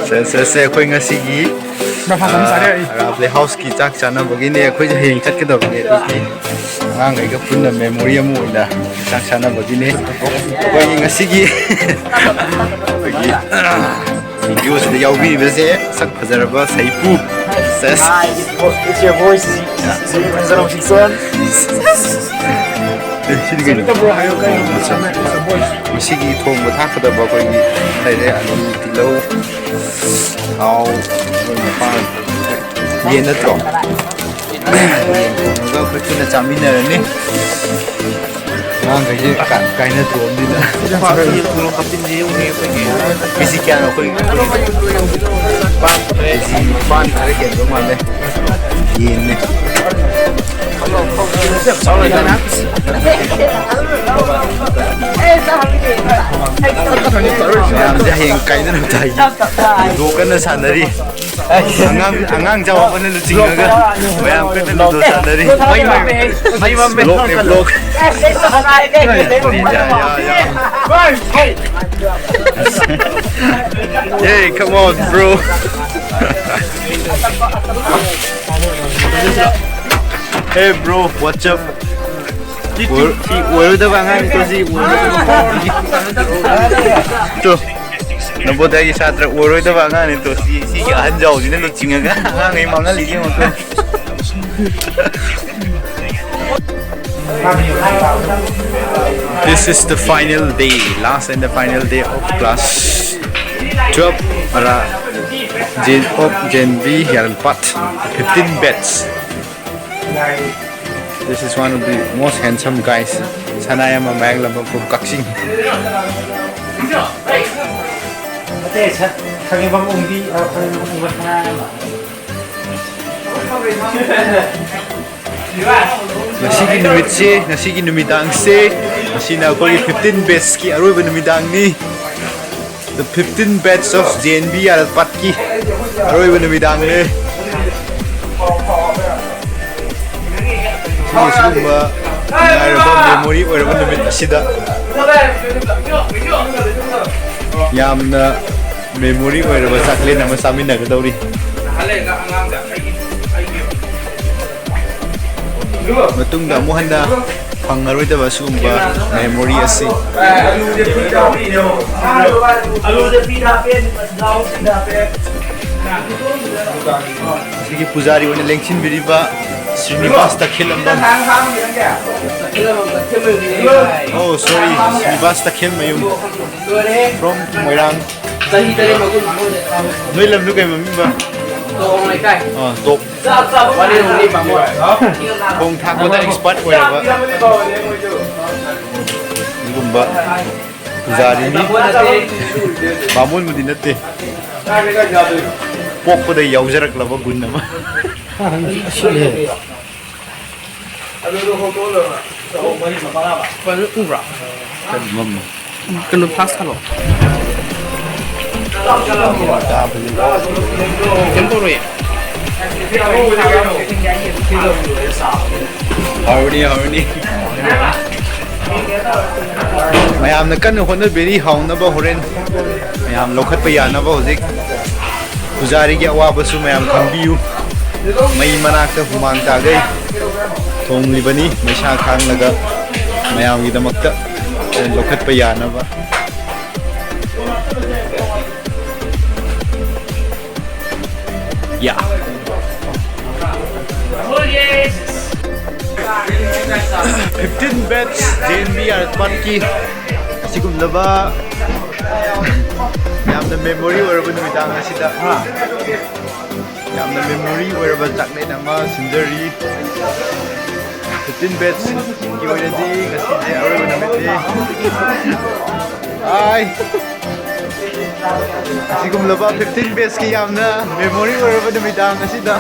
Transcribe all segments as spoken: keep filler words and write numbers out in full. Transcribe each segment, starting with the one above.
ꯁꯦ ꯁꯦ ꯁꯦ, ꯑꯩꯈꯣꯏ ꯉꯁꯤꯒꯤ ꯄ꯭ꯂꯦ ꯍꯥꯎꯁꯀꯤ ꯆꯥꯛ ꯆꯥꯅꯕꯒꯤꯅꯦ꯫ ꯑꯩꯈꯣꯏꯁꯦ ꯍꯌꯦꯡ ꯆꯠꯀꯗꯕꯅꯦ, ꯑꯗꯨꯒꯤ ꯑꯉꯥꯡꯈꯩꯒ ꯄꯨꯟꯅ ꯃꯦꯃꯣꯔꯤ ꯑꯃ ꯑꯣꯏꯅ ꯆꯥꯛ ꯆꯥꯅꯕꯒꯤꯅꯦ꯫ ꯑꯩꯈꯣꯏꯒꯤ ꯉꯁꯤꯒꯤ ꯑꯩꯈꯣꯏꯒꯤ ꯚꯤꯗꯤꯑꯣꯁꯤꯗ ꯌꯥꯎꯕꯤꯔꯤꯕꯁꯦ ꯁꯛ ꯐꯖꯔꯕ ꯁꯩꯄꯨ꯫ ꯁꯦꯁ꯫ Hi, it's, it's your boy, Zero Zero Six One. ꯁꯤꯗꯤ ꯀꯩꯅꯣ? ꯃꯁꯤꯒꯤ ꯊꯣꯡꯕ ꯊꯥꯛꯀꯗꯕ ꯑꯩꯈꯣꯏꯒꯤ ꯂꯩꯔꯦ, ꯑꯂꯨ, ꯇꯤꯜꯍꯧ, ꯊꯥꯎ, ꯃꯔꯣꯏ ꯃꯄꯥꯡ, ꯌꯦꯟ ꯅꯠꯇ꯭ꯔꯣ? ꯌꯦꯟ ꯊꯣꯡꯉꯒ ꯑꯩꯈꯣꯏ ꯄꯨꯟꯅ ꯆꯥꯃꯤꯟꯅꯔꯅꯤ꯫ ꯑꯉꯥꯡꯈꯩꯁꯦ ꯀꯥꯏꯅꯗ꯭ꯔꯣꯕꯅꯤꯅ꯫ ꯀꯦꯖꯤ ꯀꯌꯥꯅꯣ ꯑꯩꯈꯣꯏ? ꯀꯦꯖꯤ ꯅꯤꯄꯥꯟ ꯈꯔ ꯍꯦꯟꯕ ꯃꯥꯜꯂꯦ꯫ ꯌꯦꯟꯅꯦ꯫ ꯃꯌꯥꯝꯁꯦ ꯍꯌꯦꯡ ꯀꯥꯏꯅꯔꯝꯗꯥꯏꯒꯤ ꯂꯨꯗꯣ ꯀꯟꯅ ꯁꯥꯟꯅꯔꯤ꯫ ꯑꯉꯥꯡ, ꯑꯉꯥꯡ ꯆꯥꯎꯔꯛꯄꯅ ꯂꯨꯆꯤꯡꯉꯒ ꯃꯌꯥꯝ ꯀꯟꯅ ꯂꯨꯗꯣ ꯁꯥꯟꯅꯔꯤ꯫ ꯃꯩ ꯃꯝꯃꯦ, ꯃꯩ ꯃꯝꯃꯦ꯫ ꯕ꯭ꯂꯣꯛꯅꯦ, ꯕ꯭ꯂꯣꯛ꯫ ꯌꯥ, ꯌꯥ, ꯌꯥ꯫ Hey, come on, bro. Hey, bro, what's up? ꯑꯣꯏ-, ꯁꯤ ꯑꯣꯏꯔꯣꯏꯗꯕ ꯑꯉꯥꯡꯅꯤꯀꯣ, ꯁꯤ ꯑꯣꯏꯔꯣꯏꯗꯕ꯫ ꯇꯨ, ꯅꯕꯣꯗꯤꯌꯥꯒꯤ ꯁꯥꯇ꯭ꯔ ꯑꯣꯏꯔꯣꯏꯗꯕ ꯑꯉꯥꯡꯅꯤ꯫ ꯇꯨ, ꯁꯤ, ꯁꯤꯒꯤ ꯑꯍꯟ ꯖꯥꯎꯁꯤꯅ ꯂꯨꯆꯤꯡꯉꯒ ꯑꯉꯥꯡꯈꯩ ꯃꯥꯡꯍꯜꯂꯤꯁꯦ ꯌꯦꯡꯉꯣ, two. This is the final day, last and the final day of class twelve, ara, J-, of J N V Yaralpat, fifteen batch. This is one of the most handsome guys. Sanayama Mayanglamba from Kakching. ꯉꯁꯤꯒꯤ ꯅꯨꯃꯤꯠꯁꯦ, ꯉꯁꯤꯒꯤ ꯅꯨꯃꯤꯗꯥꯡꯁꯦ, ꯉꯁꯤꯅ ꯑꯩꯈꯣꯏꯒꯤ fifteen batchꯀꯤ ꯑꯔꯣꯏꯕ ꯅꯨꯃꯤꯗꯥꯡꯅꯤ꯫ The fifteen batch of J N V ꯌꯥꯔꯜꯄꯥꯠꯀꯤ ꯑꯔꯣꯏꯕ ꯅꯨꯃꯤꯗꯥꯡꯅꯦ꯫ ꯁꯤꯒꯤ ꯁꯤꯒꯨꯝꯕ ꯅꯨꯡꯉꯥꯏꯔꯕ memory ꯑꯣꯏꯔꯕ ꯅꯨꯃꯤꯠ ꯑꯁꯤꯗ ꯌꯥꯝꯅ ꯃꯦꯃꯣꯔꯤ ꯑꯣꯏꯔꯕ ꯆꯥꯛꯂꯦꯟ ꯑꯃ ꯆꯥꯃꯤꯟꯅꯒꯗꯧꯔꯤ꯫ ꯃꯇꯨꯡꯗ ꯑꯃꯨꯛ ꯍꯟꯅ ꯐꯪꯉꯔꯣꯏꯗꯕ ꯑꯁꯤꯒꯨꯝꯕ ꯃꯦꯃꯣꯔꯤ ꯑꯁꯤ꯫ ꯑꯁꯤꯒꯤ ꯄꯨꯖꯥꯔꯤ ꯑꯣꯏꯅ ꯂꯦꯡꯁꯤꯟꯕꯤꯔꯤꯕ Srinivas ꯇꯈꯦꯜꯂꯝꯕꯝ꯫ Oh, sorry, Srinivas ꯇꯈꯦꯜꯃꯌꯨꯝ from ꯃꯣꯏꯔꯥꯡ꯫ ꯆꯍꯤ ꯇꯔꯦꯠ ꯃꯒꯨꯟ ꯅꯣꯏ ꯂꯝꯗꯨ ꯀꯩ ꯃꯃꯤꯡꯕ? ꯇꯣꯡ ꯂꯩꯀꯥꯏ꯫ ꯑꯥ, ꯇꯣꯞ꯫ ꯆꯥꯛ ꯆꯥꯕ ꯋꯥꯔꯤ ꯍꯧꯅꯤ ꯄꯥꯃꯣꯏ꯫ ꯊꯣꯡ ꯊꯥꯛꯄꯗ expert ꯑꯣꯏꯔꯕ ꯑꯗꯨꯒꯨꯝꯕ ꯄꯨꯖꯥꯔꯤꯅꯤ꯫ ꯕꯥꯃꯣꯟꯕꯨꯗꯤ ꯅꯠꯇꯦ꯫ ꯄꯣꯛꯄꯗ ꯌꯥꯎꯖꯔꯛꯂꯕ ꯒꯨꯟ ꯑꯃ꯫ ꯐꯖꯅ ꯎꯕ꯭ꯔꯥ? ꯀꯩꯅꯣ ꯐ꯭ꯂꯥꯁ ꯊꯥꯂꯣ꯫ ꯀꯩꯝ ꯇꯧꯔꯣꯏꯌꯦ꯫ ꯍꯧꯔꯅꯤ, ꯍꯧꯔꯅꯤ꯫ ꯃꯌꯥꯝꯅ ꯀꯟꯅ ꯍꯣꯠꯅꯕꯤꯔꯤ ꯍꯥꯎꯅꯕ ꯍꯣꯔꯦꯟ꯫ ꯃꯌꯥꯝ ꯂꯧꯈꯠꯄ ꯌꯥꯅꯕ ꯍꯧꯖꯤꯛ꯫ ꯄꯨꯖꯥꯔꯤꯒꯤ ꯑꯋꯥꯕꯁꯨ ꯃꯌꯥꯝ ꯈꯪꯕꯤꯌꯨ꯫ ꯃꯩ ꯃꯅꯥꯛꯇ ꯍꯨꯃꯥꯡ ꯇꯥꯈꯩ ꯊꯣꯡꯂꯤꯕꯅꯤ, ꯃꯩꯁꯥ ꯈꯥꯡꯂꯒ ꯃꯌꯥꯝꯒꯤꯗꯃꯛꯇ ꯂꯧꯈꯠꯄ ꯌꯥꯅꯕ꯫ ꯌꯥ꯫ Fifteen batch J N V art parkꯀꯤ ꯑꯁꯤꯒꯨꯝꯂꯕ ꯌꯥꯝꯅ memory ꯑꯣꯏꯔꯕ ꯅꯨꯃꯤꯗꯥꯡ ꯑꯁꯤꯗ, ꯍꯥ? ꯌꯥꯝꯅ memory ꯑꯣꯏꯔꯕ ꯆꯥꯛꯂꯦꯟ ꯑꯃ ꯁꯤꯟꯖꯔꯤ꯫ Fifteen batchꯀꯤ ꯑꯣꯏꯅꯗꯤ ꯉꯁꯤꯁꯦ ꯑꯔꯣꯏꯕ ꯅꯨꯃꯤꯠꯅꯤ꯫ ꯑꯥꯏ꯫ ꯑꯁꯤꯒꯨꯝꯂꯕ fifteen batchꯀꯤ ꯌꯥꯝꯅ memory ꯑꯣꯏꯔꯕ ꯅꯨꯃꯤꯗꯥꯡ ꯑꯁꯤꯗ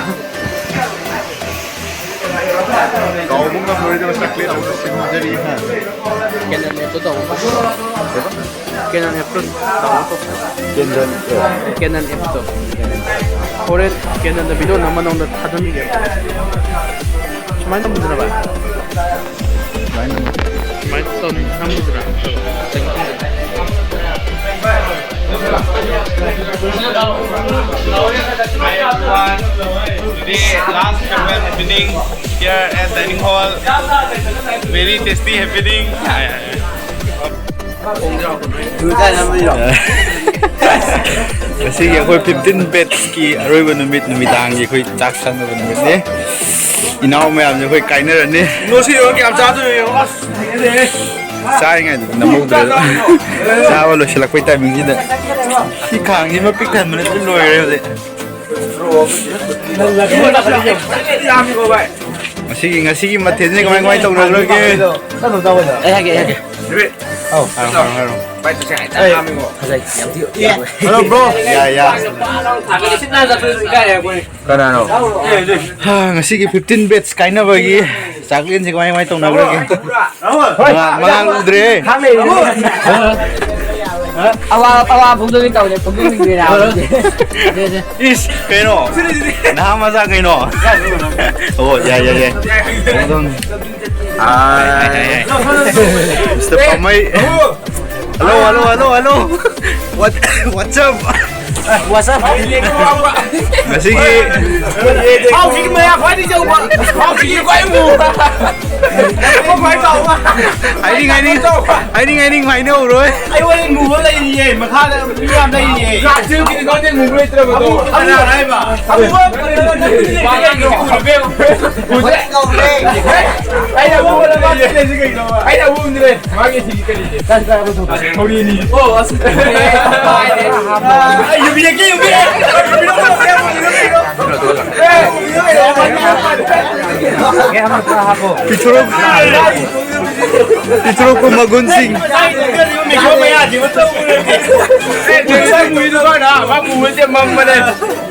ꯀꯥꯎꯕ ꯉꯝꯂꯣꯏꯗꯕ ꯆꯥꯛꯂꯦꯟ ꯑꯃ ꯁꯤꯟꯖꯔꯤ꯫ Canon appꯇꯣ download ꯇꯧ꯫ Canon appꯇꯣ download ꯇꯧ꯫ Canon app꯫ Canon appꯇꯣ꯫ ꯍꯣꯔꯦꯟ Canonꯗ video ꯅꯝꯃ ꯅꯉꯣꯟꯗ ꯊꯥꯖꯟꯕꯤꯒꯦ꯫ ꯁꯨꯃꯥꯏꯅ ꯇꯧꯕꯤꯗꯨꯅ ꯚꯥꯏ꯫ ꯁꯨꯃꯥꯏꯅ ꯇꯧ-, ꯅꯝꯕꯤꯗꯨꯅ꯫ Hi everyone. Today last farewell happening here at dining hall. Very tasty happening. ꯉꯁꯤꯒꯤ ꯑꯩꯈꯣꯏ ꯐꯤꯐꯇꯤꯟ ꯕꯦꯠꯁꯀꯤ ꯑꯔꯣꯏꯕ ꯅꯨꯃꯤꯠ, ꯅꯨꯃꯤꯗꯥꯡꯒꯤ ꯑꯩꯈꯣꯏ ꯆꯥꯛ ꯆꯥꯅꯕ ꯅꯨꯃꯤꯠꯅꯤ꯫ ꯏꯅꯥꯎ ꯃꯌꯥꯝꯁꯦ ꯑꯩꯈꯣꯏ ꯀꯥꯏꯅꯔꯅꯤ꯫ ꯅꯣꯁꯤ ꯌꯣ ꯀꯌꯥꯝ ꯆꯥꯗꯣꯏꯅꯣ ꯌꯦꯡꯉꯣ꯫ ꯑꯁ, ꯆꯥꯔꯤꯉꯩꯗ ꯅꯝꯍꯧꯗ꯭ꯔꯦ꯫ ꯆꯥꯕ ꯂꯣꯏꯁꯤꯜꯂꯛꯄꯩ ꯇꯥꯏꯃꯤꯡꯁꯤꯗ ꯁꯤ ꯈꯥꯡꯁꯤꯃ ꯄꯤꯛ ꯊꯟꯕꯅ ꯂꯣꯏ ꯂꯣꯏꯔꯦ ꯍꯧꯖꯤꯛ꯫ ꯉꯁꯤꯒꯤ, ꯉꯁꯤꯒꯤ ꯃꯊꯦꯜꯁꯦ ꯀꯃꯥꯏ, ꯀꯃꯥꯏ ꯇꯧꯅꯈ꯭ꯔꯒꯦ? ꯑꯩ ꯍꯥꯏꯒꯦ, ꯑꯩ ꯍꯥꯏꯒꯦ꯫ ꯑꯧ, ꯍꯥꯏꯔꯣ, ꯍꯥꯏꯔꯣ, ꯍꯥꯏꯔꯣ꯫ ꯐꯖꯩ, ꯌꯥꯝ ꯊꯤ ꯍꯜꯂꯣ, ꯕ꯭ꯔꯣ꯫ ꯌꯥ, ꯌꯥ꯫ ꯀꯅꯥꯅꯣ? ꯍꯥ, ꯉꯁꯤꯒꯤ ꯐꯤꯐꯇꯤꯟ ꯕꯦꯠꯁ ꯀꯥꯏꯅꯕꯒꯤ ꯆꯥꯛꯂꯦꯟꯁꯦ ꯀꯃꯥꯏ, ꯀꯃꯥꯏ ꯇꯧꯅꯈ꯭ꯔꯒꯦ? ꯃꯉꯥ, ꯃꯉꯥ ꯎꯗ꯭ꯔꯦ꯫ ꯑꯋꯥ, ꯑꯋꯥ ꯐꯣꯡꯗꯣꯛꯀꯦ ꯇꯧꯅꯦ, ꯐꯣꯡꯗꯣꯛꯅꯤꯡꯗ꯭ꯔꯦ ꯅꯥꯕ꯫ ꯏꯁ, ꯀꯩꯅꯣ? ꯅꯍꯥ ꯃꯆꯥ ꯀꯩꯅꯣ? ꯑꯣ, ꯌꯥꯏ, ꯌꯥꯏ, ꯌꯥꯏ꯫ ꯇꯧꯅꯤ, ꯇꯧꯅꯤ꯫ ꯍꯥꯏ, ꯍꯥꯏ, ꯍꯥꯏ, ꯍꯥꯏ꯫ Mister Pammei. Hello, hello, hello, hello. What, what's up? What's up? ꯉꯁꯤꯒꯤ ꯍꯥꯎꯁꯤꯒꯤ ꯃꯌꯥ ꯈ꯭ꯋꯥꯏꯗꯒꯤ ꯆꯧꯕ꯫ ꯍꯥꯎꯁꯤꯒꯤ ꯈ꯭ꯋꯥꯏ ꯃꯨꯕ꯫ ꯍꯥꯏꯅꯤꯡ, ꯍꯥꯏꯅꯤꯡ, ꯍꯥꯏꯅꯤꯡ, ꯍꯥꯏꯅꯤꯡ ꯍꯥꯏꯅꯧꯔꯣꯏ꯫ ꯑꯩꯉꯣꯟꯗ ꯃꯨꯕ ꯂꯩꯔꯤꯌꯦ, ꯃꯈꯥꯗ ꯃꯤ ꯌꯥꯝ ꯂꯩꯔꯤꯌꯦ꯫ ꯀꯥꯆꯤꯟꯒꯤꯗꯤ ꯅꯉꯣꯟꯗ ꯃꯨꯕ ꯂꯩꯇ꯭ꯔꯕꯗꯣ꯫ ꯑꯃꯨꯕ ꯀꯅꯥ ꯍꯥꯏꯕ? ꯑꯃꯨꯕ ꯀꯅꯥ ꯍꯥꯏꯕ? ꯑꯩꯅ ꯑꯃꯨꯕ ꯂꯩꯔꯤꯁꯤ ꯀꯩꯅꯣ? ꯑꯩꯅ ꯑꯃꯨꯕꯗꯨꯅꯦ꯫ ꯃꯥꯒꯤ ꯁꯤꯒꯤ ꯀꯔꯤꯒꯤ? ꯊꯧꯔꯤꯅꯤ꯫ ꯑꯣ, ꯑꯁ꯫ ꯑꯩ ꯌꯨꯕꯤ ꯌꯦꯛꯀꯦ, ꯌꯨꯕꯤ ꯌꯦꯛꯀꯦ꯫ ꯄꯤꯊꯣꯔꯛ-, ꯄꯤꯊꯣꯔꯛꯄ ꯃꯒꯨꯟꯁꯤꯡ꯫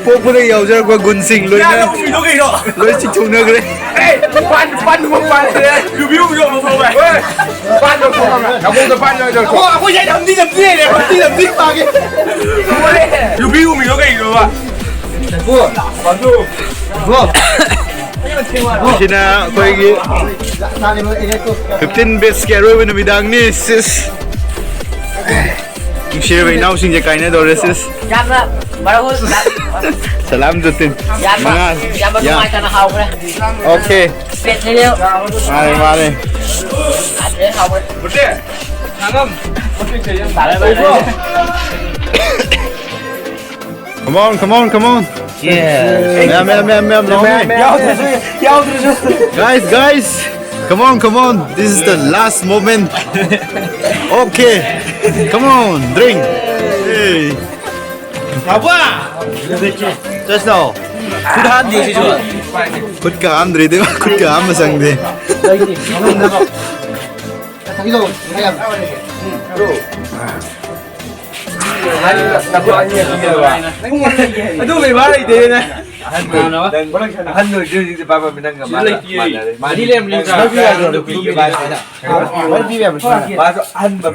ꯄꯣꯛꯄꯗꯒꯤ ꯌꯥꯎꯖꯔꯛꯄ ꯒꯨꯟꯁꯤꯡ ꯂꯣꯏꯅ ꯂꯣꯏ ꯆꯤꯊꯣꯛꯅꯈ꯭ꯔꯦ꯫ ꯄꯥꯟ, ꯄꯥꯟ, ꯄꯥꯟ, ꯄꯥꯟ꯫ ꯌꯨꯕꯤ ꯎꯕꯤꯗꯣ ꯑꯃꯨꯛ ꯐꯥꯎ ꯚꯥꯏ꯫ ꯄꯥꯟ ꯂꯧꯊꯣꯛꯑꯣ ꯚꯥꯏ꯫ ꯅꯀꯣꯛꯇ ꯄꯥꯟ ꯌꯥꯎꯗ꯭ꯔꯣ? ꯑꯣ, ꯑꯩꯈꯣꯏ ꯁꯥꯏꯗ ꯅꯝꯊꯤ ꯅꯝꯊꯤ ꯂꯩꯔꯦ, ꯅꯝꯊꯤ ꯅꯝꯊꯤ ꯄꯥꯒꯦ꯫ ꯌꯨꯕꯤ ꯎꯕꯤꯗꯣ ꯀꯩꯒꯤꯅꯣꯕ? ꯕꯣ꯫ ꯕꯣ꯫ ꯃꯁꯤꯅ ꯑꯩꯈꯣꯏꯒꯤ ꯐꯤꯐꯇꯤꯟ ꯕꯦꯠꯁꯀꯤ ꯑꯔꯣꯏꯕ ꯅꯨꯃꯤꯗꯥꯡꯅꯤ꯫ ꯁꯤꯁ꯫ ꯅꯨꯡꯁꯤꯔꯕ ꯏꯅꯥꯎꯁꯤꯡꯁꯦ ꯀꯥꯏꯅꯗꯧꯔꯦ, ꯁꯤꯁ꯫ ꯏꯌꯥꯝꯕ, ꯕꯔꯥꯍꯨꯜ, ꯁꯂꯥꯝ ꯖꯨꯇꯤꯟ꯫ ꯏꯌꯥꯝꯕ, ꯃꯉꯥ꯫ ꯏꯌꯥꯝꯕ ꯌꯥ꯫ ꯅꯨꯡꯉꯥꯏꯇꯅ ꯍꯥꯎꯈ꯭ꯔꯦ꯫ ꯑꯣꯀꯦ꯫ ꯄ꯭ꯂꯦꯠ ꯂꯩꯔꯦ꯫ ꯃꯥꯅꯦ, ꯃꯥꯅꯦ꯫ ꯌꯥꯗ꯭ꯔꯦ, ꯍꯥꯎꯈ꯭ꯔꯦ꯫ ꯇꯥꯔꯦ, ꯇꯥꯔꯦ꯫ Come on, come on, come on. ꯃꯌꯥꯝ, ꯃꯌꯥꯝ, ꯃꯌꯥꯝ, ꯃꯌꯥꯝ ꯂꯥꯎꯅꯦ꯫ ꯌꯥꯎꯗ꯭ꯔꯁꯨ, ꯌꯥꯎꯗ꯭ꯔꯁꯨ꯫ Guys, guys, come on, come on. This is the last moment. Okay. Come on, drink. Hey. Just now. ꯈꯨꯠ ꯍꯥꯝꯗꯦ ꯁꯤꯁꯨ꯫ ꯈꯨꯠꯀ ꯍꯥꯝꯗ꯭ꯔꯤꯗꯤ, ꯈꯨꯠꯀ ꯍꯥꯝꯕ ꯆꯪꯗꯦ꯫ ꯑꯗꯨ ꯕꯦꯕꯥꯔ ꯂꯩꯇꯦꯅꯦ꯫ ꯑꯍꯟ ꯑꯣꯏ-, ꯅꯪ ꯑꯍꯟ ꯑꯣꯏꯗ꯭ꯔꯤ ꯍꯧꯖꯤꯛꯇꯤ ꯄꯥꯄꯥ ꯅꯪꯒ ꯃꯥꯅ ꯃꯥꯟꯅꯔꯦ꯫ ꯃꯔꯤ ꯂꯩꯔꯝꯕꯅꯤ꯫ ꯃꯥꯁꯨ ꯑꯍꯟꯕ